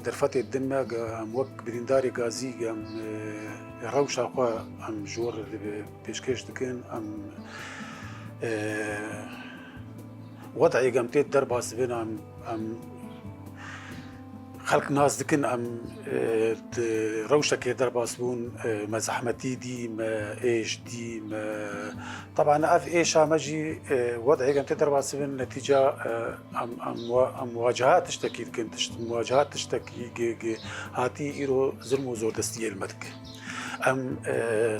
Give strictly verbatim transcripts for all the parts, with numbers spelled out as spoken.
Derfetê din me, em wek birîndarê gazî, em, e, rewşa xwe em ji wir pêşkêş dikin, em, e, wed'ê em tê derbas bin, em, em xelk nas dikin, em, e, di rewşekê derbas bûn, e, me zehmetî dî, me êş dî, me, teban ev êşa me jî, e, wed'ê em tê derbas bin, netîca, e, Em, em, wa-, em muwaceha tiştekî dikin, tişt-, muwaceha tiştekî gi-, gi-, hatî îro zilm û zordestiyê li me dike. Em, e,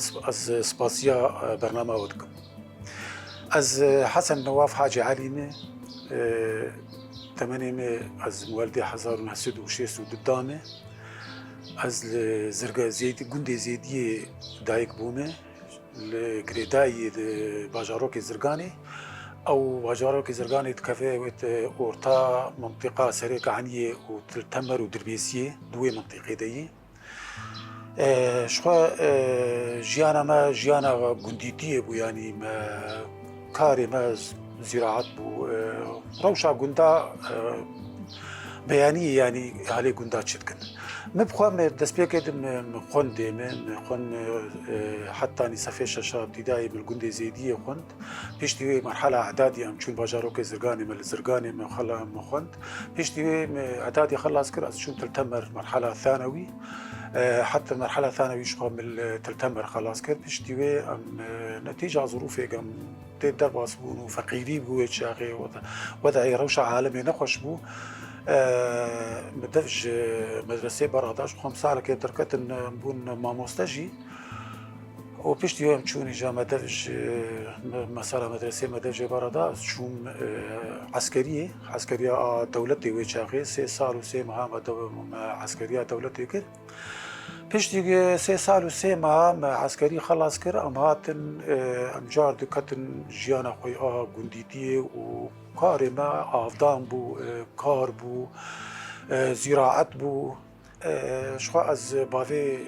sp-, ez spasiya, e, bernama we dikim. Ez, e, Hesen Newaf Hacî Elî me, e, temenê me ez miweldê hezar û neh sed û şêst û du da me. Ez li Zirga Zêdî, gundê Zêdiyê dayik bûme. Li girêdayî di bajarokê Zirganê. Ew bajarokê Zirganê dikeve wê te orta mintîqa Serê Kaniyê û Til Temer û Dirbêsiyê, di wê mintîqê de yî. E, ji xwe, e, jiyana me jiyana gundîtiyê bû, yanî me karê me z-, zîraet bû. E, rewşa gunda, e, beyanî, yanî halê gunda çi dikin. Min bi xwe, min destpêkê de min, min xwendê, min, min xwend, e, heta nîsefê şeşa îbtîdayê min li gundê Zêdiyê xwend. Piştî wê merhala edadî em çûn bajarokê Zirganê, min li Zirganê min xela min xwend. Piştî wê min edadî xelas kir, ez çûm Til Temer merhala thanewî. E, heta merhala thanewî ji xwe min li Til Temer xelas kir. Piştî wê em, e, netîca zirûfê em tê derbas bûn û feqîrî bû wê çaxê, wede-, wedayê rewşa alemê nexweş bû. E, me dev ji medresê Berada ji xwe em salekê derketin, bûn mamoste jî. Û piştî wê em çûn îja me dev ji me-, mesela medresê me dev jê Berada, ez çûm, e, eskeriyê, eskeriya a dewletê wê çaxê, sê sal û sê meha me dev-, me eskeriya dewletê kir. Piştî sê sal û sê meha me eskerî xelas kir, em hatin, e, em car diketin jiyana xwe a gundîtiyê û karê me avdan bû, e, kar bû, e, zîraet bû. E, ji xwe ez bavê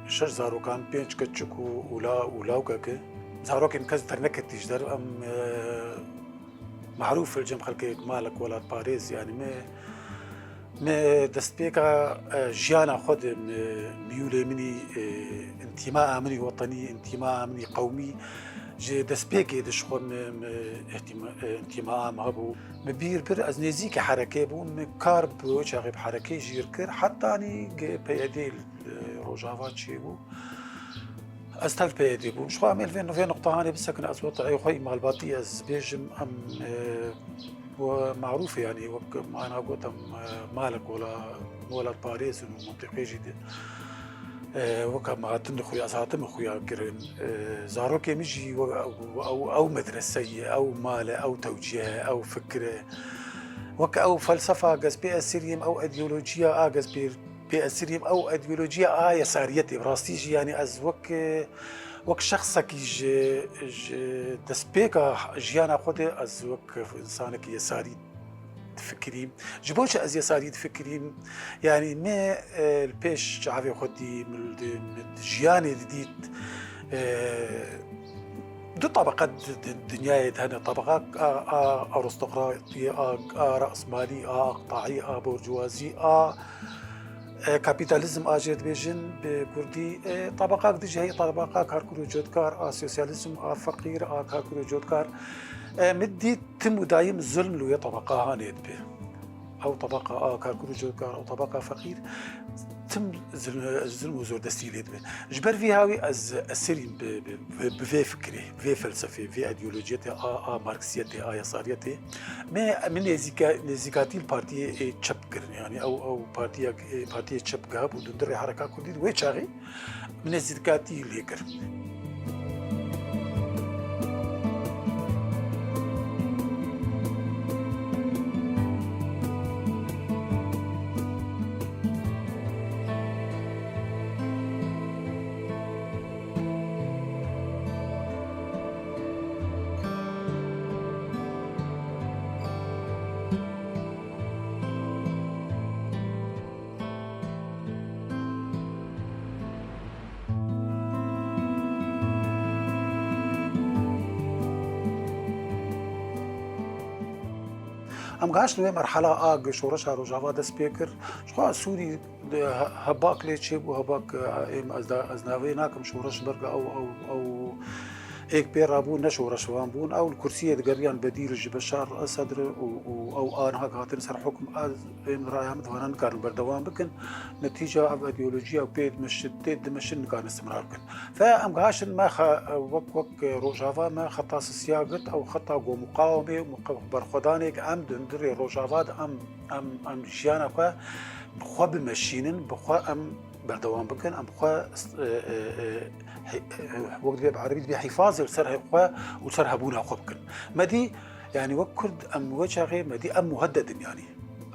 şeş zarokan, pênc keçik û, û la-, û lawkeke. Zarokên kes derneketî ji der em, e, Marûf li cem xelkê malek welatparêz, yanî me, me destpêka, e, jiyana xwe de me, miyûlê min î, e, întîmaa min î wetenî, întîmaa min î qewmî ji destpêkê de ji xwe me, me îhtîma-, e, întîmaa min hebû. Me bîr bir, ez nêzîkî herekê bûm, me kar bi wê çaxê bi herekê jî kir, hetanî G P Y D li Rojava çêbû. Ez tev peyê dî bûm. Ji xwe em ê li vê, vê nuqtehanê bisekine, ez wetayê xwe î malbatî ez bêjim, em, e, we marûf e, yanî wek me ana got, em, e, malek wela, welatparêz in û mintîqê jî di, e, wek em hatin xuya, ez hatime xuya kirin. E, zarokê min jî we, ew, ew, ew medrese ye, ew mal e, ew tewcîh e, ew fikir e. Wek ew felsefa gez pê esirîm, ew ideolojiya a gez pê pê esirîm, ew ideolojiya a yesariyetê, bi rastî jî, yanî ez wek, wek şexsekî ji, ji destpêka jiyana xwe de ez wek însanekî yesarî difikirîm. Ji bo çi ez yesarî difikirîm? Yanî me, e, li pêş çavê xwe dî, min di, min di jiyanê didît, e, du tebeqe di, di, dinyayê de hene. Tebeqa a, a aristokratî, a, a rasmalî, a aqtaî, a borcuwazî, a e, kapîtalîzm a jê dibêjin bi kurdî, e, tabaqak dijî heye, tabaqa karkur û cotkar, a sosyalîzm, a feqîr, a karkur û cotkar. E, min dît tim û dayim zulm li wê tabaqa hanê dibe. Ew tabaqa a karkur û cotkar, ew tabaqa feqîr, tim zil-, zulm û zordestî lê dibe. Ji ber vî hawî ez esirîm bi, bi, bi, bi vê fikirê, vê felsefê, vê îdeolojiyetê, a, a marksiyetê, a yesariyetê. Me, min nêzîka-, nêzîkatî li partiyê, ê, çep kirin. Yanî ew, ew partiyek, ê, partiyê çep giha bû dundirê hereka kurdî di wê çaxê min nêzîkatî lê kir. Em gihiştin wê merhela a gi şoreşa Rojava dest pê kir. Ji xwe Sûrî di he-, hebak lê çêbû, hebak, e, êm ez da, ez navê nakim şoreş berga ew, ew, ew êk pê rabû ne şoreşvan bûn. Ew li kursiyê digeriyan bedîl ji Beşar Esed re û, û ew a niha hatin ser hukm. Ez êm raya min di vana nikarin berdewam bikin. Netîca ev ideolojiya pê dimeşin, tê dimeşin nikarin istimrar bikin. Fe em gihiştin me xe-, wek, wek Rojava me xeta sisiya girt, ew xeta ku muqawemê û muqa-, berxwedanê ke em di hundirê Rojava de em, em, em jiyana xwe bi xwe bimeşînin, bi xwe em berdewam bikin, em xwe, e, e, e, hi-, e, wek dibê bi erebî dibê hîfazê li ser xwe û ser hebûna xwe bikin. Me dî, yanî wek Kurd em wê çaxê me dî em muhedded in yanî.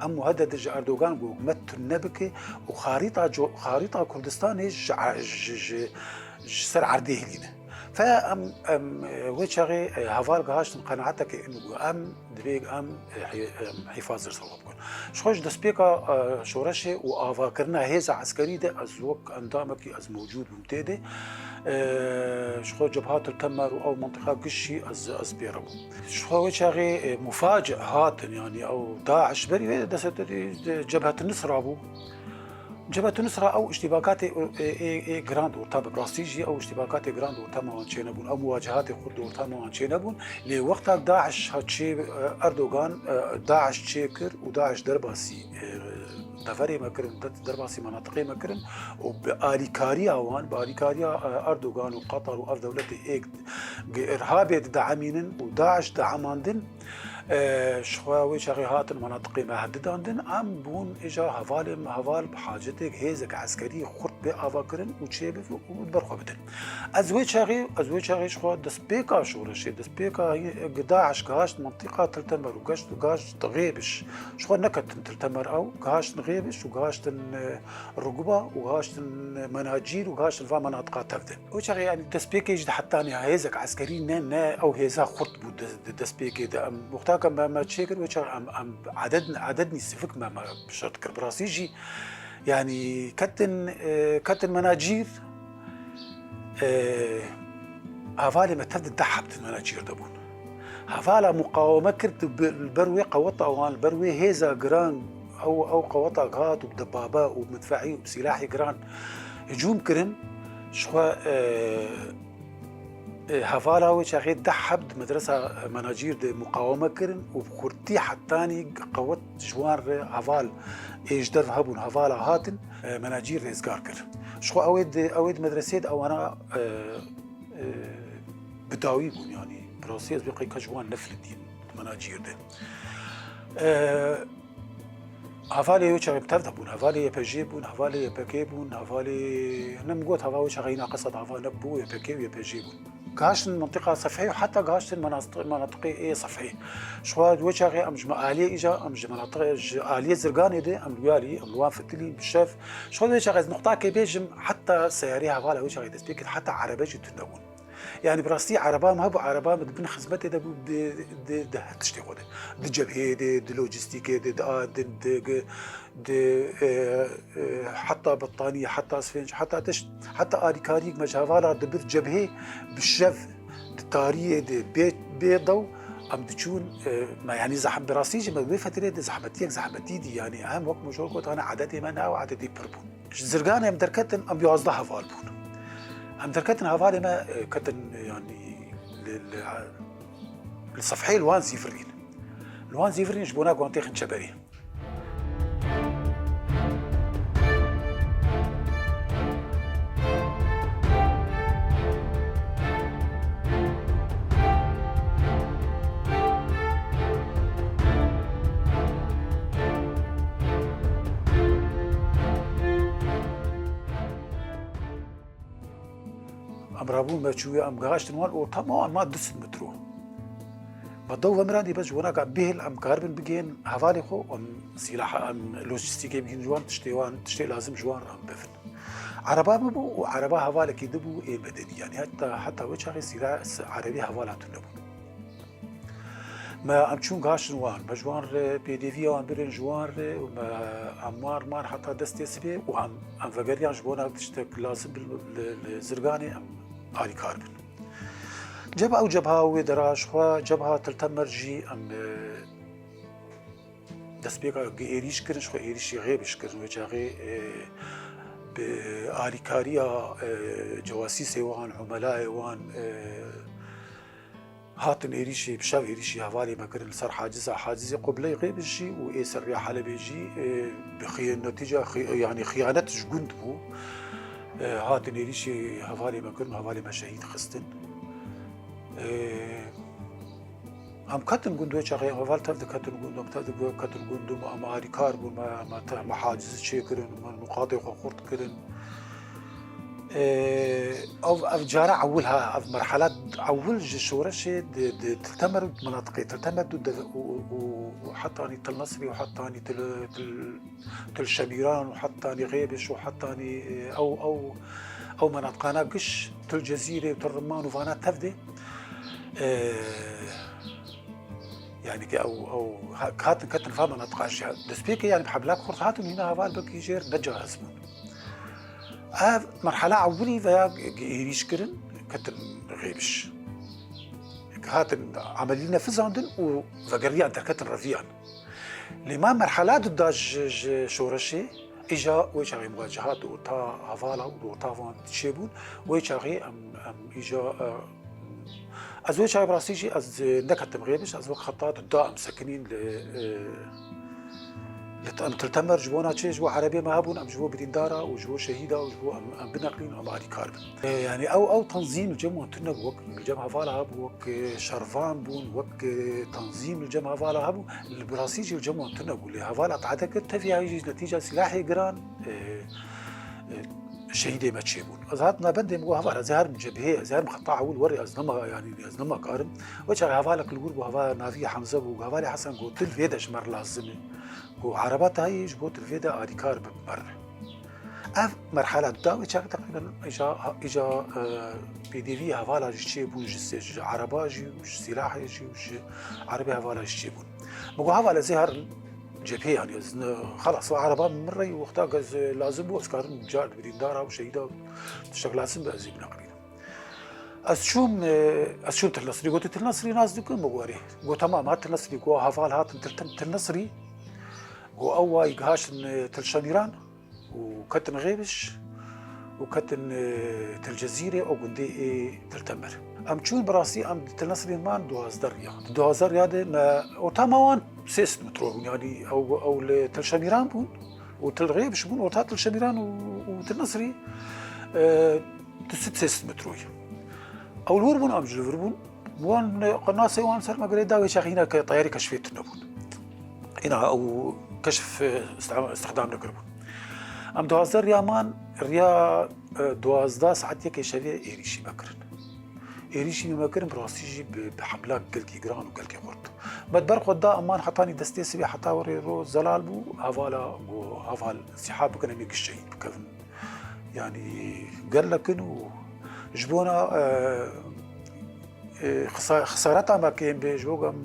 Em muhedded in ji Erdogan ku me tune bike û xarîta co-, xarîta Kurdistanê ji, ji, ji, ji ser erdê hilîne. Fe em, em, e, wê çaxê, e, heval gihaştin qenaeteke ino ku em divê em, e, hî-, em hîfaz li ser xwe bikin. Ji xwe ji destpêka, e, şoreşê û avakirina hêza eskerî de ez wek endamekî ez mewcûd bûm tê de. E, ji xwe Cebha Til Temer û ew mentiqa giş jî ez, ez pê re bûm. Ji xwe wê çaxê, e, mufaci hatin, yanî ew DAIŞ berî wê de destê Cebhet Nusra bû. Cebhet Nusra ew îştîbakatê, e, e, e, giran di orta, bi rastî jî ew îştîbakatê giran di orta me wan çênebûn, ew muwacehatê xurt di orta me wan çênebûn. Lê wexta DAIŞ hat çê, e, Erdogan, e, DAIŞ çêkir û DAIŞ derbasî, e, deverê me kirin, de-, derbasî menatiqê me kirin û bi alîkariya wan, bi alîkariya, e, Erdogan û Qatar û ev dewletê êk gi irhabê dideemînin û DAIŞ diemandin, e, ji xwe wê çaxê hatin menatiqê me hevdidandin, em bûn îja hevalê me, heval bi hacetek hêzek eskerî xurt bê avakirin û çêbibe û ber xwe bidin. Ez wê çaxê, ez wê çaxê ji xwe destpêka şoreşê, destpêka gi DAIŞ gihaşt mentiqa Til Temer û geşt û gihaşt Xêbiş. Ji xwe neketin Til Temer ew, gihaştin Xêbiş û gihaştin, e, Ruguba û gihaştin Menacîr û gihaştin va menatiqa tev de. Wê çaxê, yanî destpêkê jî di hetanî hêzek eskerî ne, ne ew hêza xurt bû di, di destpêkê de. Em wexta ke me, me çêkir, wê çaxê em, em eded, edednî sivik me, me şert kir. Bi rastî jî, yanî ketin, e, ketin Menacîr, e, hevalê me tev di deh heb di Menacîr de bûn. Hevala muqaweme kir, di bi-, li ber wê qeweta wan, li ber wê hêza giran, ew, ew qeweta hat û bi debabe û midfeî û bi sîlahê giran hicûm kirin, ji xwe, e, e, hevala wê çaxê deh heb di medresa Menacîr de muqaweme kirin û bi xurtî hetanî qewet ji wan re heval ê ji derve hebûn, hevala hatin, e, Menacîr rêzgar kir. Ji xwe ew ê di, ew ê di medresê de ewana, e, e, bi dawî bûn, yanî bi rastî ez bê qey ka ji wan nefilindîn di Menacîr de. E, Hevalê wê çaxê bi tev de bûn, hevalê Y P G bûn, hevalê Y P G bûn, hevalê, ne min got, heval wê çaxê hîna qesa dava nebû, Y P G û Y P G bûn. Gihaştin mentiqa Sefhê û heta gihaştin menast-, menatiqê ê Sefhê. Ji xwe wê çaxê em ji me aliyê îja, em ji menatiqê, ji aliyê Zirganê de, em li wê alî, em li wan fitilî, bi şev. Ji xwe wê çaxê ez nuqtakê bêjim, heta seyarê hevala wê çaxê dest pê kir, heta erebe jî tune bûn. Yanî bi rastî ereba me hebû, ereba me di bin xizmetê de bû, di, di, di her tiştê xwe de. Di cebheyê de, di lojîstîkê de, di a, di, di, di, e, e, heta bettanî, heta sfênc, heta tişt, heta alîkariyek me ji hevala dibir cebhê, bi şev di tariyê de bê, bê dew em diçûn, e, me, yanî zeh-, bi rastî jî me wê fetirê de zehmetiyek zehmetî dî, yanî em wek mijor got, hane edetê me ne ew edetê pir bûn. Ji Zirganê em derketin, em yazdeh heval bûn. Em derketin, hevalê me, e, ketin, e, yanî li, li, li Sefhê li wan zîvirîn. Li wan zîvirîn ji bona ku wan têxin çeberê. Em rabûn me çûye, em gihaştin wan orta ma, wan ma du sed metro. Ma dew vemirandî bes ji wana ka bihil em karibin bigihên hevalê xwe, em sîlaha, em lojîstîkê bigihîn ji wan, tiştê wan, tiştê lazim ji wan re em bevin. Ereba min bû û ereba hevalekî di bû ê medenî. Yanî heta, heta wê çaxê sîla, s-, erebî hevala tune bûn. Me em çûn gaştin wan, me ji wan re pêdiviya wan birin ji wan re û me em wan mar heta destê sibê û em, em vegeriyan ji bona tiştek lazim bi li, li Zirganê em alîkar bin. Cebha ew cebha wê dera ji xwe cebha Til Temer jî em, e, destpêka êrîş kirin, ji xwe êrîşî Rêbiş kirin. Wê çaxê, e, bi alîkariya, e, cewasîsê wan, umelayê wan, e, hatin êrîşî, bi şev êrîşî hevalê me kirin li ser Haciza. Hacizê Qubley Rêbiş jî û ê ser rêya Helebê jî, e, bi xi-, netîca xi-, yanî xiyanet ji gund bû. E, hatin êrîşî hevalê me kirin, hevalê me şehîd xistin. E, Em ketin gund wê çaxê, em heval tev diketin gund, em tev diketin gund, em alîkar bûn, me, me te-, me haciz çêkirin, me nuqatê xwe xurt kirin. Ê, ev, ev cara ewil ha, ev merhela ewil ji şoreşê di, di Til Temer û minatiqê Til Temer û de-, û, û, û hetanî Til Nesrî û hetanî Til, Til, Til Şemîran û hetanî Rêbiş û hetanî, ê, ew, ew, ew menatiqana giş, Til Cezîrê û Til Riman û vana tev de. Ee, yanî ki ew, ew ha-, hatin ketin va menatiqa jî. Destpêkê yanî bi hemlak xurt hatin hîna heval belkî jêr ne cahil bûn. Ev merhela ewilî veya êrîş kirin ketin Rêbiş. Hatin emelî nefizandin û vegeriyan derketin reviyan. Lê ma merhela duda ji, ji şoreşê, îja wê çaxê muwacihat û ta hevala û ta van çêbûn, wê çaxê em, em îja, e, ez wê çaxê bi rastî jî ez, e, neketim Rêbiş, ez wek xeta duda em sekinîn li, e, li em Til Temer ji bona çê, ji bo erebê me hebûn, em ji bo birîndara û ji bo şehîda û ji bo em, em bineqlîn û em alîkar bin. E, yanî ew, ew tenzîm li cem wan tune bû, wek li cem hevala hebû, wek, e, şervan bûn, wek, e, tenzîm li cem hevala hebû. Li bi rastî jî li cem wan tune bû. Lê hevala tade kir, tevî jî netîca sîlahê giran, e, e, şehîdê me çêbûn. Ez hatim navendê min got, heval, ez ê herim cebheyê, ez ê herim xeta ewil werê, ez nema, yanî ez nema karim. Wê çaxê hevalek li wir bû, hevala navî Hemze bû, hevalê Hesen got, tu li vê de ji me re lazim e. Got, ereba te heye ji bo tu li vê de alîkar bi me re. Ev merhela duda wê çaxê teqrîben îja, îja, e, pêdivî hevala jî çêbûn ji sê, ji ereba jî û ji sîlahê jî û ji erebê hevala jî çêbûn. Min got, heval, ez ê herim cebhê, yanî ez ne, xelas, ereba min rey wexta ez lazim bû, ez karim car birîndara û şehîda tiştek lazim be ez ê bineqlînim. Ez çûm, e, ez çûm Til Nesrî, got, Til Nesrî nas dikim, min got, erê. Got, temam, hat Til Nesrî, got, heval hatin Til, Til, Til Nesrî, got, ew wayî gihaştin, e, Til Şemîran. û ketin Rêbiş û ketin, e, Til Cezîrê û gundê ê Til Temer. Em çûn bi rastî em di Til Nesrî man duwazdeh riya. Di duwazdeh riya de me orta me wan sê sed metro bûn. Yanî ew, ew li Til Şemîran bûn û Til Rêbiş bûn. Orta Til Şemîran û, û Til Nesrî, e, du sed sê sed metroyî. Ew li wir bûn, em ji li vir bûn. Wan, e, qenasê wan ser me girê da wê çaxê hîna ke teyarê keşfê tune bûn. Hîna ew keşf, e, ista-, îstixdam nekiribûn. Em duwazdeh riya man, riya, e, duwazdeh saet yekê şevê êrîşî me kirin. Êrîşî me kirin, bi rastî jî bi, bi hemla gelkî giran û gelkî xurt. Me di ber xwe da, em man hetanî destê sibê heta werê ro zelal bû, hevala got, heval însîhab bikin, em ê giş şehîd bikevin. Yanî gelek in û ji bona, e, e, xisa-, xisareta me kêm bê, ji bo em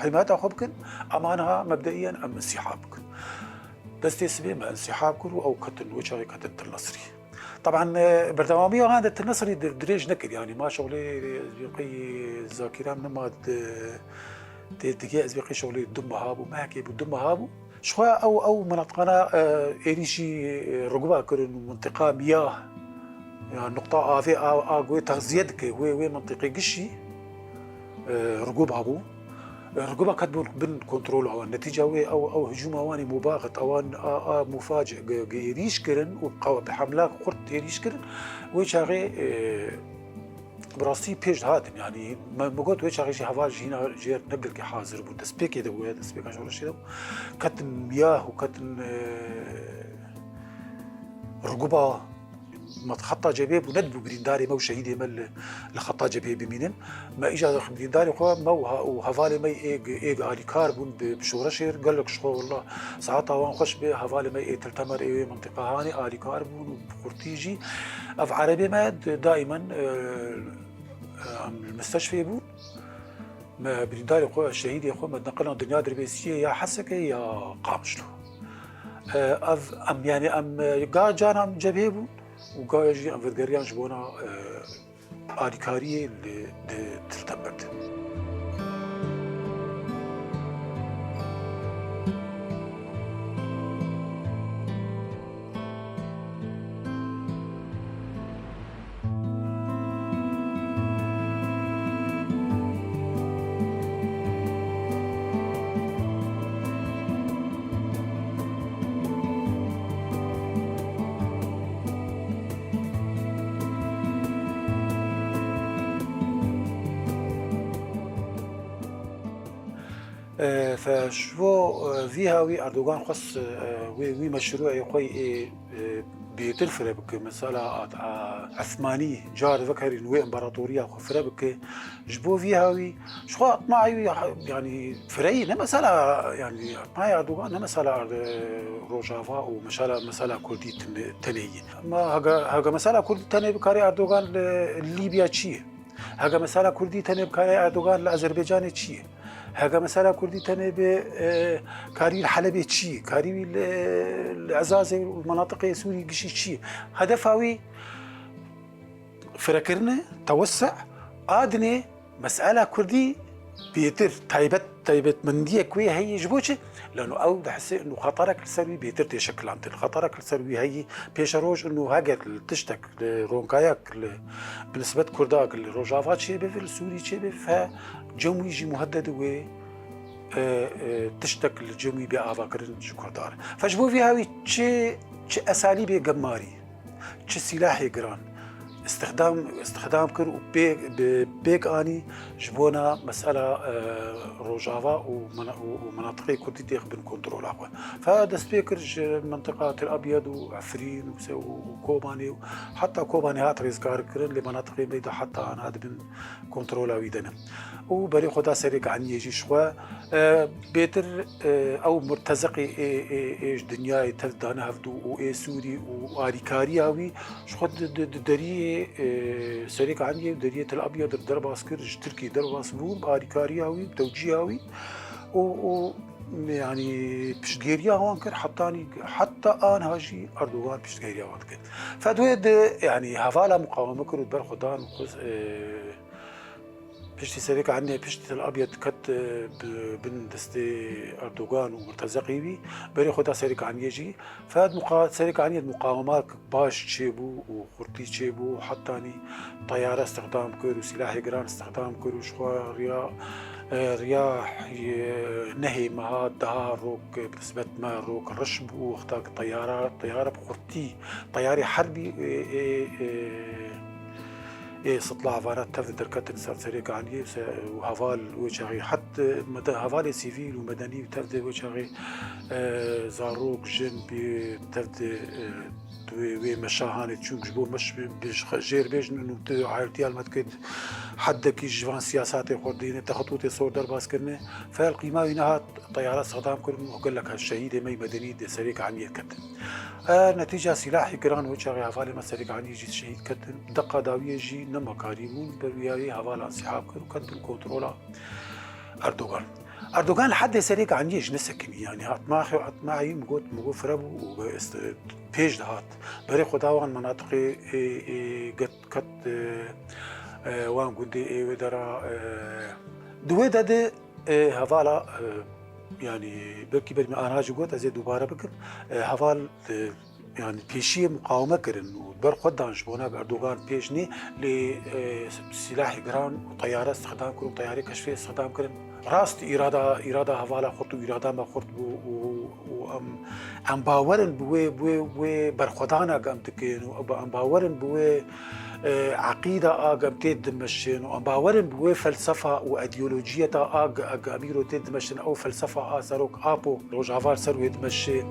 himeta xwe bikin, em aniha mebdeîyen em însîhab bikin. Destê sibê me însîhab kir û ew ketin, wê çaxê ketin Til Nesrî. Taban, e, berdewamiya wan de Til Nesrî dir-, dirêj nekir, yanî ma şixulê, e, ez bê qey zakîrem nema di-, tê dige, ez bê qey şixulê du meha bû, mehekê bû, du meha bû. Ji xwe ew, ew minatiqana, e, êrîşî, e, Riguba kirin û mintiqa Miyah, ya nuqta avê a, a ku wê texziye dike, wê, wê mintiqê gişî, e, Riguba bû. E, Riguba ket bûn bin kontrola wan. Netîca wê ew, ew hicûma wan ê mubaxit, ewan a, a muface, ge-, ge êrîş kirin û qe-, bi hemla xurt êrîş kirin. Wê çaxê, e, Bi rastî pêş dihatin, yanî me, me got wê çaxê jî heval jî hîna jêr ne gelkî hazir bû. Destpêkê de bûye, destpêka şoreşê de bû. Ketin miyah û ketin, e, Riguba, me xeta cebê bû, nedibû birîndarê me û şehîdê me li, li xeta cebê bimînin. Me îca birîndarê xwe, me û ha-, û hevalê me ê, ê alîkar bûn bi, bi şoreşê, gelek ji xwe, wallah, saeta wan xweş bê, hevalê me ê Til Temer ê wê mintiqa hanê alîkar bûn û bi xurtî jî. Ev erebê me di-, daimen, e, e, em li misteşfê bûn. Me birîndarê xwe, şehîdê xwe me neqilin dinya dirbêsiyê ya Hesekê ya Qamişlo. E, ev em, yanî em, e, ga caran cebhê bûn û ga jî em vedigeriyan ji bona, e, alîkariyê li, di, Til Temer de. E, fe ji bo, e, vî hawî Erdogan xwest, e, wê, wî meşrûyê xwe yê, e, bêtir fire bike. Mesela, a, a, Ethmanî car vekerîn wê împaratoriya xwe fire bike. Ji bo vî hawî, ji xwe atmayî wî, ha, yanî fireyî ne mesela, yanî atmayê Erdogan ne mesela Erd-, Rojava û mesela, mesela Kurdî tine-, tenê ye. Ama hega, hega mesela Kurdî tenê bikarê Erdogan li Lîbya çi ye? Hega mesela Kurdî tenê bikarê Erdogan li Azerbaycanê çi ye? Hega mesela Kurdî tenê bi, e, karî li Helebê çi ye? Karî wî li, li Ezazê û menatiqê Sûrî gişî çi ye? Hedefa wî firekirin e, tewessu, a dinê mesela Kurdî bêtir, taybet, taybetmendiyek wê heye. Ji bo çi? Lano ew dihise û xeterek li ser wî bêtir tê şekilandin. Xeterek li ser wî heye. Pêşeroj û heger li tiştek, li ronkayek, li, bi nisbet Kurdak li Rojava çêbibe, li Sûrî çêbibe, fe cem wî jî muhedded wê, e, e, tiştek li cem wî bê avakirin ji Kurdan. Fe ji bo vî hawî çi, çi esalîbê gemarî, çi sîlahê giran istixdam, istixdam kir û pê-, bi pêk anî ji bona mesela, e, Rojava û mena-, û, û menatiqê Kurdî têx bin kontrola xwe. Fe dest pê kir ji mentiqa Til Abyad û Efrîn û se-, û, û Kobanê û heta Kobanê hat rêzgar kirin, lê menatiqê me de heta ana dibin kontrola wî de ne. Û berê xwe da Serêkaniyê jî ji xwe, e, bêtir, e, ew murtezeqê ê, ê, ê ji dinyayê tev dane hevdû û ê Sûrî û alîkariya wî ji xwe di, di, di deriyê, e, Serêkaniyê û deriyê Til Abyad derbas kir, ji Tirkiyê derbas bûn bi alîkariya wî, bi tewcîha wî û, û, yanî piştgêriya wan kir, hetanî, heta anha jî Erdogan piştgêriya wan dike. Fedwê di, yanî hevala muqaweme kir û di ber xwe dan û xwe, e, Piştî Serêkaniyê, piştî Til Abyad ket, e, bi, bin destê Erdogan û murtezeqê wî, berê xwe da Serêkaniyê jî. Fed muqa-, Serêkaniyê muqawemak baş çêbû û xurtî çêbû, hetanî teyare istixdam kir û sîlahê giran istixdam kir û ji xwe riya, e, riya, e, nehê meha daha rok, e, bi nisbet me rok reş bû, wexta ku teyara, teyare bi xurtî, teyarê herbî, e, e, e, Ê sitla hevana tev derketin ser Serêkaniyê, se-, û heval wê çaxê het, e, mede-, hevalê sivîl û medenî tev de wê çaxê, e, zarok, jin bi tev de, e, wê, wê meşa hanê, çûk ji bo meş bi, bi ji xe-, jêr bêjin û tu ayrtiya li me dikê heddekî ji van siyasatê xwe dîne, texetûtê sor derbas kirine. Fel qîma wî nehat, teyara sedam kirin û gelek şehîdê me yî medenî di Serêkaniyê ketin. E, netîca sîlahê giran wê çaxê hevalê me Serêkaniyê jî şehîd ketin. Deqa dawiyê jî nema karî bûn, ber wî yayê hevalan sihab kir û ket bin kontrola Erdogan. Erdogan li heddê Serêkaniyê jî nesekinî, yanî hatma xwe, hatma heyî min got, min got fire bû û est-, pêş dihat. Berê xwe da wan menatiqê, ê, ê, get, ket, e, e, wan gundê ê wê dera, e, di wê de de, e, hevala, e, yanî belkî bermî anha jî got, ez ê dubare bikim. E, heval, e, yanî pêşiyê muqaweme kirin û ber xwe dan ji bona Erdogan pêş nê, lê, e, sîlahê giran û teyare istixdam kirin û teyarê keşfê istixdam kirin. Rast îrada, îrada hevala xurt û îrada me xurt bû û, û em, em bawer in bi wê, bi wê, wê berxwedana ku em dikin û em bawer in bi wê, e, eqîda a ku em tê dimeşin û em bawer in bi wê felsefa û îdeolojiyeta a ku, a ku em îro tê dimeşin, ew felsefa a serok Apo Rojava li ser wê dimeşe.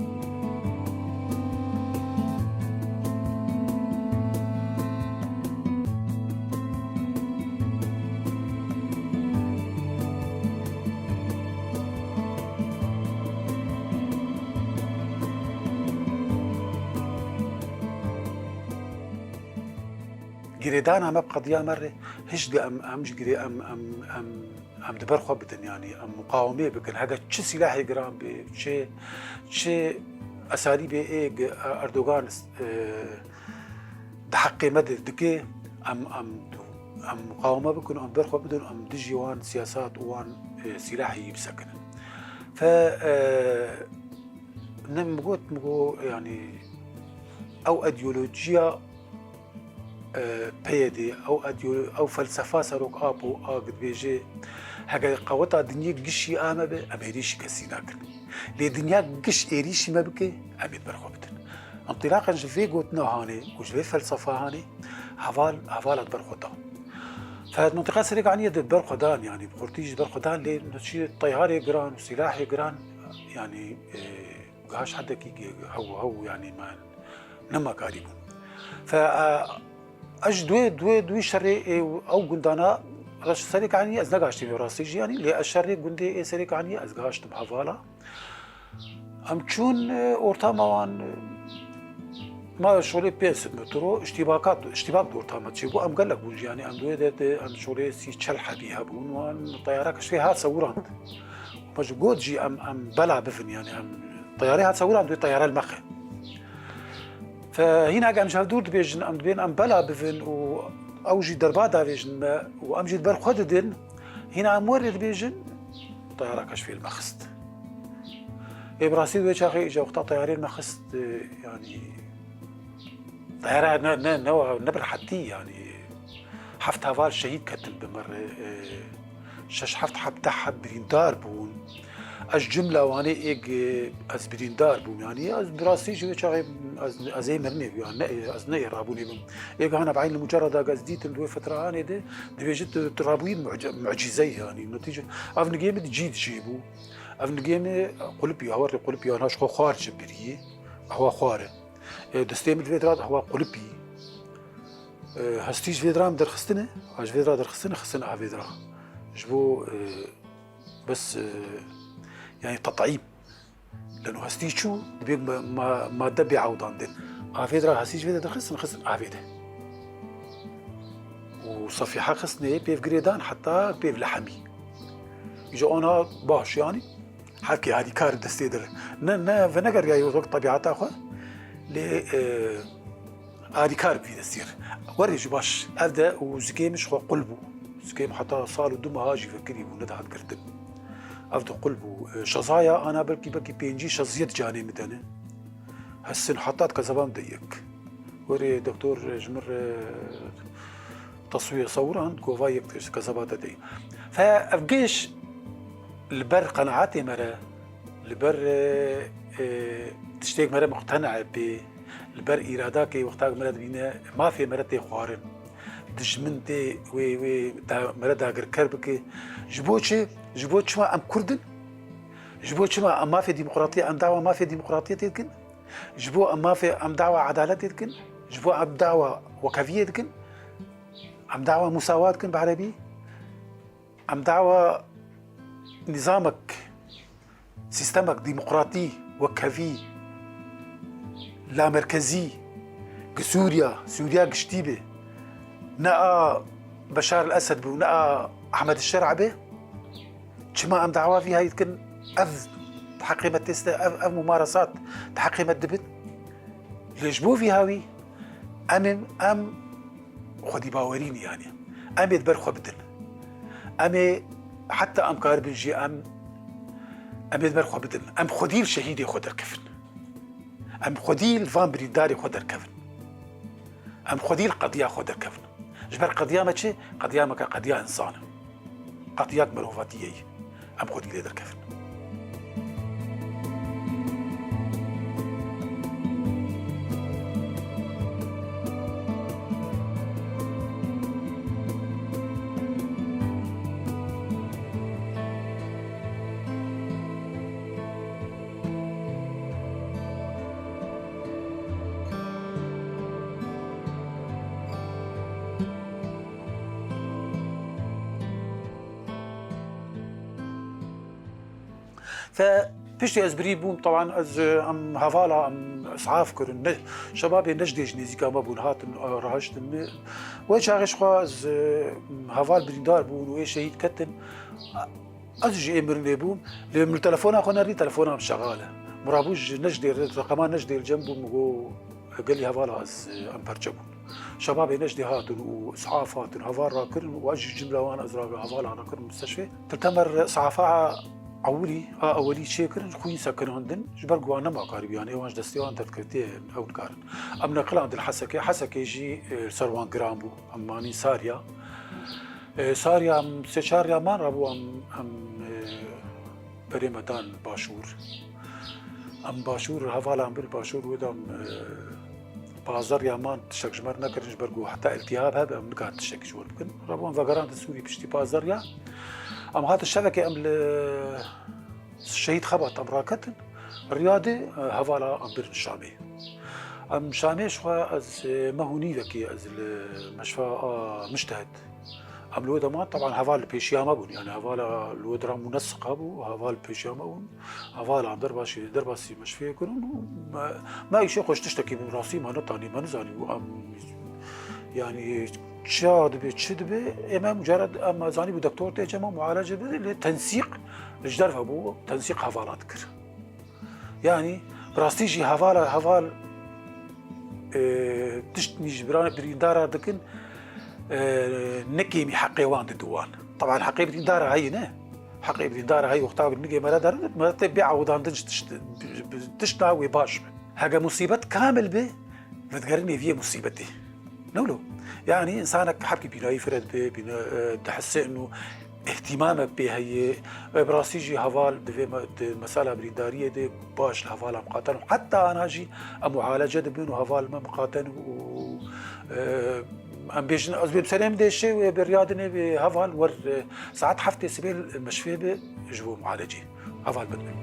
Girêdana me bi qediya me re hişt de em, em ji girê em, em, em, em di ber xwe bidin, yanî em muqawemê bikin. Heke çi sîlahê giran bê, çi, çi esalîbê ê gi-, Erdogan, e, di heqê me de dike, em, em, em muqaweme bikin, em ber xwe bidin, em dijî wan siyasat û wan, e, sîlahê yî bisekinin. Fe, e, ne min got, min got, yanî ew îdeolojiya, e, P Y D, ew îdeolo-, ew felsefa serok Apo a ku dibêje, heke qeweta dinyê gişî a me be, em êrîşî kesî nakin. Lê dinya giş êrîşî me bike, em ê di ber xwe bidin. Întilaqan ji vê gotina hanê û ji vê felsefa hanê heval, hevala di ber xwe da. Fe di mintiqa Serê Kaniyê de ber xwe dan, yanî bi xurtî jî ber xwe dan, lê çi teyarê giran û sîlahê giran, yanî, e, gaş hedekî ge-, hew hew, yanî me nema karî bûn. Fe, e, ez ji duê, duê, duê şerê ê ew gundana reş Serê Kaniyê ez negaştî me rastî jî, yanî lê ez şerê gundê ê Serê Kaniyê ez gaştim hevala. Em çûn, e, ortama wan, e, ma şolê pênc sed metro, iştîbakat, iştîbak di ortama çêbû. Em gelek bûn jî, yanî em duê de, de em şolê sî çel hebî hebûn. Wan teyara keşfê hat sewirand. Ma ji got jî em, em bela bivin, yanî em teyarê hat sewirand, wê teyare li me xe. Fe hîna em ji hev dûr dibêjin, em dibên em bela bivin û ew jî derba davêjin me û em jî li ber xwe didin. Hîna em werê dibêjin, teyara keşfê li me xist. Ê, bi rastî wê çaxê îca wexta teyarê me xist, e, yanî, teyara ne, ne, ne, ne bi rehetî, yanî, heft heval şehîd ketin bi me re, e, şeş heft heb, deh heb birîndar bûn. Ez cumla wanê êk, e, ez birîndar bûm, yanî, ez bi rastî ji wê çaxê ez, ez ê mirinê bû, yanî, ne, ez ne ê rabûnê bûm. Êk hana bi eyn mucerreda ez dîtim di wê fetrehanê de, dibêjit tu, tu rabûyî muc-, mucîzeyî, yanî, netîce, ev nigê min cî dijî bû. Ev nigê min qulipî, hawarê qulipî, yana ji xwe xwar ji birî, ewa xwar e. E, destê min di vê dira de ewa qulipî. E, hestî ji vê dira min derxistine, a ji vê dira derxistine, xistine a vê dira. Ji bo, e, bes, e, yanî tet'îm. Leno hestî çû, dibê ma-, ma-, madde bê ewdandin. A vê dira hestî ji vê de derxistin, xistin a vê de. Û Sefîha xistine pêv girêdan heta pêv lehemî. Îca ana baş, yanî hevkê alîkar destê dir. Ne, ne, venegeriyaye wek tebîata xwe. Lê, e, alîkar bî destî r. Werê jî baş. Ev de û zikê min ji xwe qul bû. Zikê min heta sal û du meha jî vekirî bû, nedihat girtin. Ev de qul bû. E, şezaya ana belkî, belkî pêncî şeziyê di canê min de ne. Hesin heta di kezeba min de yek. Werê doktor ji min re teswîr sewirand, gova yek tişt kezeba te dey. Fe ev giş li ber qenaetê me re, li ber, e, e, tiştêk me re muqtena bê, li ber îradakê wextak me re dibîne, mafê me re tê xwarin. Dijmin tê wê, wê da, me re dagirker bike. Ji bo çi? Ji bo çima em Kurd in? Ji bo çima em mafê demokratiyê, em dawa mafê demokratiyê tê dikin? Ji bo em mafê, em dawa edaletê dikin, ji bo em dawa wekheviyê dikin, em dawa musawa dikin bi erebî, em dawa nîzamek, sîstemek demokratî, wekhevî, lamerkezî, gi Sûriya, Sûriya giştî be, ne a Beşar el-Esed be û ne a Ehmed Şer'a be, çima em dawa vî hayî dikin? Ev di heqê me têste, ev, ev mumaresat di heqê me dibin. Lê ji bo vî hawî em ê, em xwedî bawerî ne, yanî em ê di ber xwe bidin. Em ê heta em karibin jî em, em ê di ber xwe bidin. Em xwedî li şehîdê xwe derkevin. Em xwedî li van birîndarê xwe derkevin. Em xwedî li qediya xwe derkevin. Ji ber qediya me çi? Qediya me ke qediya însan e. Qediya mirovatiyê ye. Em xwedî lê derkevin. Fe piştî ez birî bûm, teban ez, em hevala, em isaf kirin, ne, şebabê Necdê ji nêzîka me bûn, hatin, e, rahiştin. Wê çaxê ji xwe ez, e, heval birîndar bûn û ê şehîd ketin. Ez jî ê mirinê bûm. Lê min telefona xwe nerî, telefona min şexal e. Min rabû ji Necdê re, reqema Necdê li cem bû, min got, gelî hevala ez, em perçe bûn. Şebabê Necdê hatin û isaf hatin, heval rakirin û ez jî cimla wan ez ra hevala rakirin misteşfê. Til temer isafa a ewilî, a ewilî çêkirin, xwîn sekinandin. Ji ber ku wan nema karî bû, yanî wan ji destê wan derdkevtî ye, ew nikarin. Em neqilandin Hesekê. Hesekê jî, e, ser wan giran bû. Em manîn Sarya. E, Sarya em sê çar riya man rabû em, em, e, berê me dan Başûr. Em Başûr, hevalan bir Başûr wê de em, e, Pazdariya man tiştek ji me re nekirin, ji ber ku heta îltihab hebe em nikarin tiştekî ji we re bikin. Rabûn vegerandin Sûrî piştî pazdariya. Em hatin şevekê em li Şehîd Xebat em raketin. Riyadê, e, hevala em birin Şamê. Em Şamê ji xwe ez, e, meh û nîvekê ez li meşfa a Mujtehid. Em li wê deman, teban heval li pêşiya me bûn. Yani hevala li wê dera munesiqa bû, heval li pêşiya me bûn. Hevala em derbasî, derbasî meşfê kirin û me, me îşê xwe ji tiştekî bi rastî me netanî, me nizanî bû em, yani çi dibe, çi dibe, ê me mucared em zanî bû doktor tê cema mualece bide, lê tensîq li ji derve bû, tensîq hevala dikir. Yani bi rastî jî hevala, heval, e, tiştî ji birane birîndara dikin, e, ne kêmî heqê wan didin wan. Teban heqê birîndara heyî ne. Heqê birîndara heyî wexta ku nigê me re derin, me tê bê ewdandin ji tişt, bi, bi tişta wê baş be. Heke musîbet kamil be, vedigerin nêviyê musîbetê. Ne wilo? Yani insanek hebkî bînayî fire dibe, bîna, e, dihise û îhtîmame pê heye. E, bi rastî jî heval divê me, di mesela birîndariyê de baş li hevala miqaten û heta ana jî em mualece dibin û heval me miqaten û, e, em bêjin, ez bêm serê min dêşê wê biryadinê wê heval wer, e, saet heftê sibê li meşfê be ji bo mualecê. Heval bidin.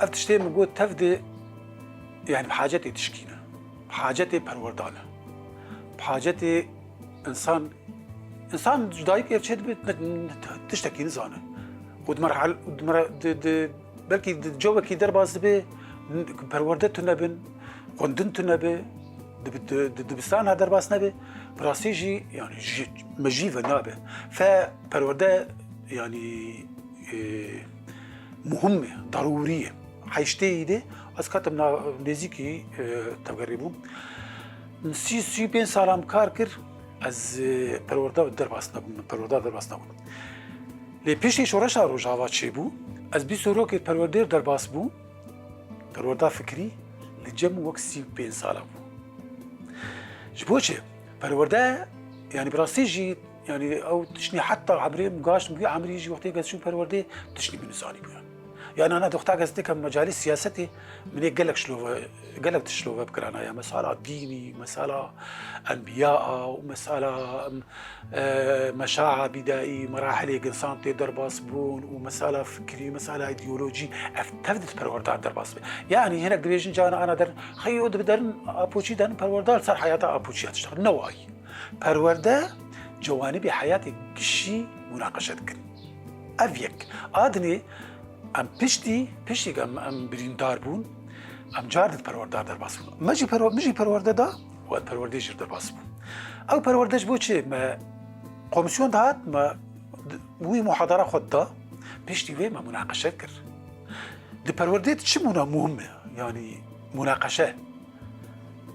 Ev tiştê min got tev de, yani bi hacetê tişkî ne. Bi hacetê perwerda ne. Bi hacetê insan, insan ji dayikê çêdibe, ne, ne, tiştekî nizane. Û di merhal-, di mere-, di, di, belkî di cewekî derbas dibe, n-, perwerde tune bin, xwendin tune be, di, di, di dibistana derbas nebe, bi rastî jî, yani, ji, me jî ve nabe. Fe perwerde, yani, e, muhim e, darûrî ye. Heyştê yî de ez ketim na-, nêzîkî, e, tevgerê bûm. Min sî, sî û pênc sala min kar kir, ez, e, perwerda derbas nebûm, min perwerda derbas nebûm. Lê piştî şoreşa Rojava çêbû, ez bîst û rokê perwerdêr derbas bûm, perwerda fikrî li cem wek sî û pênc sala bû. Ji bo çi? Perwerde, yani bi rastî jî, yani ew tiştî heta emrê min gaşt, min wî emrî jî wextê ez çûm perwerdê, tiştî min nizanî bû. Yani ana doxta ez têkem mecalê siyasetê, min ê gelek şilove, gelek tişt şilove bikirana ya. Mesela dînî, mesela enbiya û mesela, em, e, meşaa bîdaî, merahilê insan tê derbas bûn û mesela fikrî, mesela îdeolojî, ev tev di perwerda derbas be. Yani hinek dibêjin cana ana derin, xeyî o dibi derin Apoçî derin perwerda li ser heyata Apoçî ya tiştek. Ne wayî. Perwerde cewanibê heyatê gişî munaqeşe dikin. Ev yek. A dinê em piştî, piştî em, em birîndar bûn, em car di perwerda derbas bûn. Me jî perwe-, min jî perwerde da û ez perwerdê jî derbas bûm. Ew perwerde ji bo çi me komisyon dihat, me wî muhadara xwe da, piştî wê me munaqeşe kir. Di perwerdê de çi muna muhim e? Yani munaqeşe.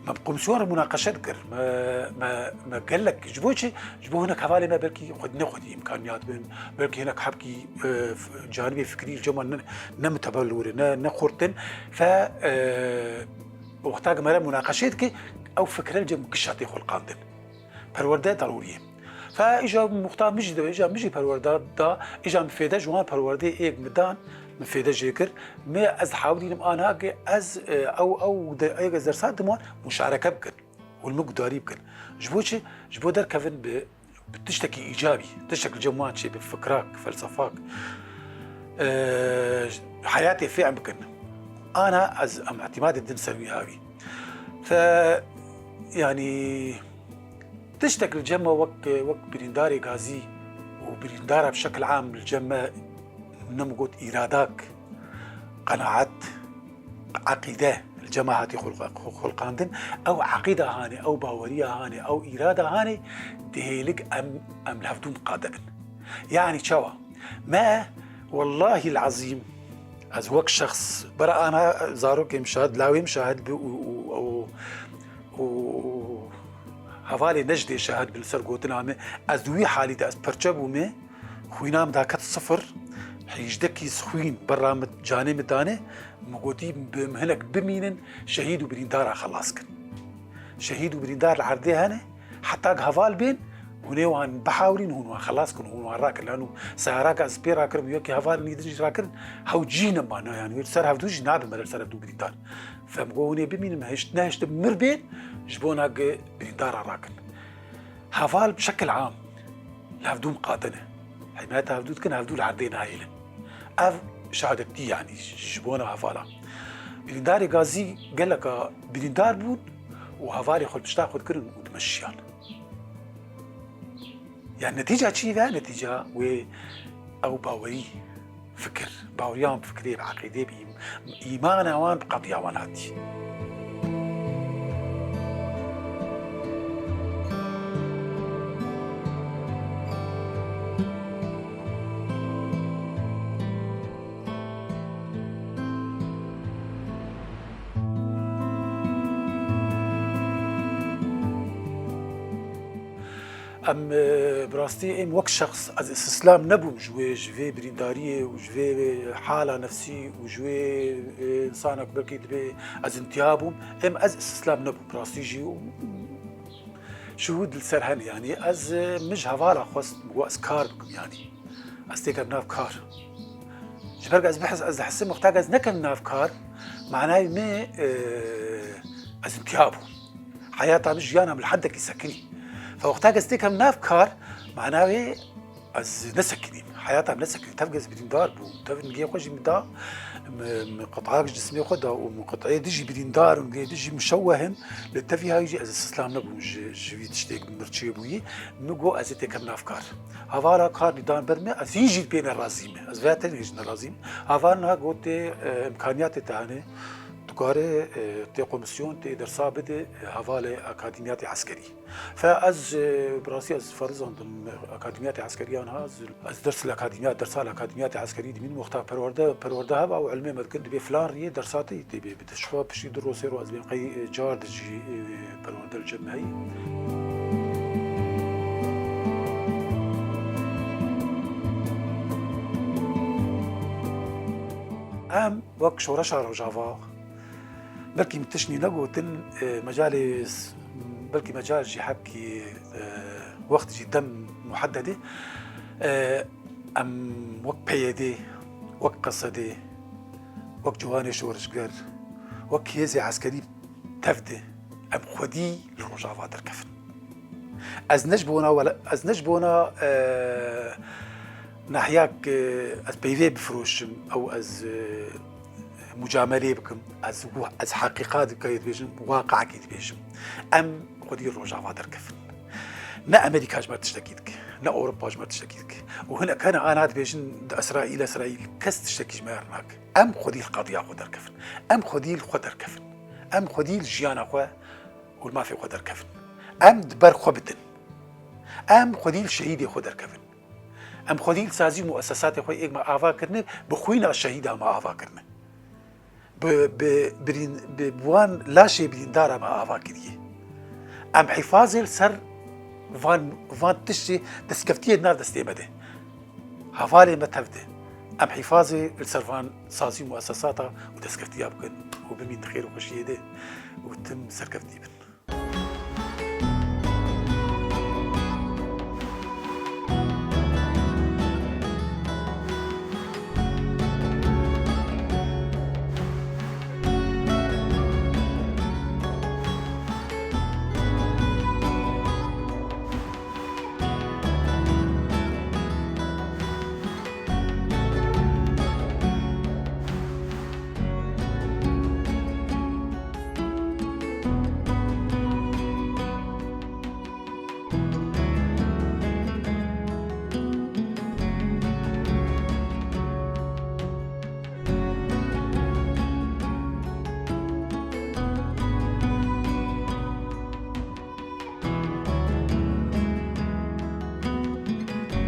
Me bi komisyon re munaqeşe dikir. Me, me, me gelek, ji bo çi? Ji bo hinek hevalê me belkî xwedî ne xwedî îmkaniyat bin, belkî hinek hebkî, e, f-, canibê fikrî li cem wan ne, ne mitebelûr e, ne, ne xurt in. Fe, e, wexta ku me re munaqeşê dike, ew fikre li cem gişa tê xulqandin. Perwerde darûrî ye. Fe îja muxta min jî de, îja min jî perwerda da, îja min fêde ji wan perwerdê êk min dan, min fêde jê kir. Me ez hawdînim anha ke ez, e, ew, ew de, êk ez dersa diman muşareke bikin. Û li min gudarî bikin. Ji bo çi? Ji bo derkevin bi, bi tiştekî îcabî, tiştek li cem wan çê, bi fikrak, felsefak, e, heyatê fêm bikin. Ana ez em îtîmadê din ser wî hawî. Fe, yanî, tiştek li cem me wek, wek birîndarê gazî û birîndara bi şekil am li cem me, min got îradak, qenaet, eqîde li cem me hatî xulq-, xulqandin. Ew eqîda hanê, ew baweriya hanê, ew îrada hanê, dihêlik em, em li hevdû miqade bin. Yanî çawa? Me, wellahî l-ezîm, ez wek şexs, bera ana zarokê min şahid, lawê min şahid bi û, û, û, û hevalê Necdê şahid bi li ser gotina min, ez di wî halî de ez perçe bûme, xwîna min da ket sifir, Hêjdekî xwîn berra min, canê min dane, min gotî, bi-, hinek bimînin, şehîd û birîndara xelas kin. Şehîd û birîndar li erdê hene, heta heval bên, hûn ê wan bihawirîn, hûn wan xelas kin, hûn wan rakin. Lano seyaraka ez pê rakirim, wekî hevalên din jî rakirin, hewcî nema, ne, yanî, ser hevdû jî nabe, me ser hevdû birîndar. Fem go hûn ê bimînin, hişt, nehiştin mir bên, ji bona gi birîndara rakin. Heval bi şekil am li hevdû miqate ne. Himeta hevdû dikin, hevdû li erdê nahêlin. Ev şehadetî, yanî ji bona hevala. Birîndarê gazî geleka birîndar bûn û hevalê xwe li pişta xwe dikirin û dimeşiyan. Yani netîca çi ve? Netîca wê ew bawerî, fikir, baweriyan bi fikirê, bi eqîdê, bi îm-, îmana wan bi qediya wan hatî. Em, e, bi rastî em wek şexs ez îstislam nebûm ji wê, ji vê birîndariyê û ji vê hala nefsî û ji wê, e, insana ku belkî dibê ez intiha bûm. Em ez îstislam nebûm bi rastî jî û şuhûd li ser hene, yanî ez, e, min ji hevala xwest, min got ez kar bikim, yanî ez têkem nav kar. Ji ber ku ez bihis, ez dihisim wexta ku ez nekem nav kar, manayê me, e, ez intiha bûm. Heyata min, jiyana min li hendekî sekinî. Fe wexta ku ez têkem nav kar, mana wê ez nesekinîm. Heyata min nesekinî. Tev ku ez birîndar bûm. Tev nigê xwe jî min da, min, min qitayek ji cismê xwe da û min qitayê dijî birîndar û nigê dijî muşewweh im. Li tevî hayî jî ez îstislam nebûm ji, ji vî tiştê ku min çêbûyî. Min got ez ê têkem nav kar. Hevala kar nîdan ber me, ez hîn jî pê nerazî me. Ez vê tenê jî nerazî me. Heval niha got tê, e, îmkaniyatê te hene. Tu kare, e, tê komisyon, tê dersa bide, e, hevalê akademiyatê eskerî. Fe ez, e, bi rastî ez ferizandim, e, akademiyatê eskerî yan ha, ez, ez ders li akademiyat, dersa li akademiyatê eskerî dimînim, wexta perwerde, perwerde heba û ilmê me dikin, dibê filan riyê dersa te tê bê bide. Ji xwe piştî du ro sê ro ez bên qey, e, car di jî, e, perwerde li cem me heyî. Em wek Şoreşa Rojava, belkî min tiştî negotin, e, mecalê s-, belkî mecal jî hebkî, e, wext jî dem muheddedê, e, em wek P Y D, wek Qesedê, wek ciwanê şorişger, wek hêzê eskerî tev de, em xwedî li Rojava derkevin. Ez ne ji bona wela-, ez ne ji bona, e, nahiyek, e, ez peyvê bifiroşim, ew ez, e, mucamelê bikim, ez wi-, ez heqîqat dibêjim, waqeekî dibêjim. Em xwedî Rojava derkevin. Ne Amerîka ji me tiştekî dike, ne Ewropa ji me tiştekî dike. Û hinek hene ana dibêjin di Îsraîl, Îsraîl, kes tiştekî ji me re nake. Em xwedî li qediya xwe derkevin. Em xwedî li xwe derkevin. Em xwedî li jiyana xwe û li mafê xwe derkevin. Em di ber xwe bidin. Em xwedî li şehîdê xwe derkevin. Em xwedî li sazî û muesesatê xwe êk me ava kirine, bi xwîna şehîda me ava kirine. Bi, bi, birîn-, bi, bi wan laşê birîndara me ava kiriye. Em hîfazê li ser van, van tiştê destkeftiyê di nav destê me de. Hevalê me tev de. Em hîfazê li ser van sazî û muesesata û destkeftiya bikin û bimîn di xêr û xweşiyê de û tim serkeftî bin.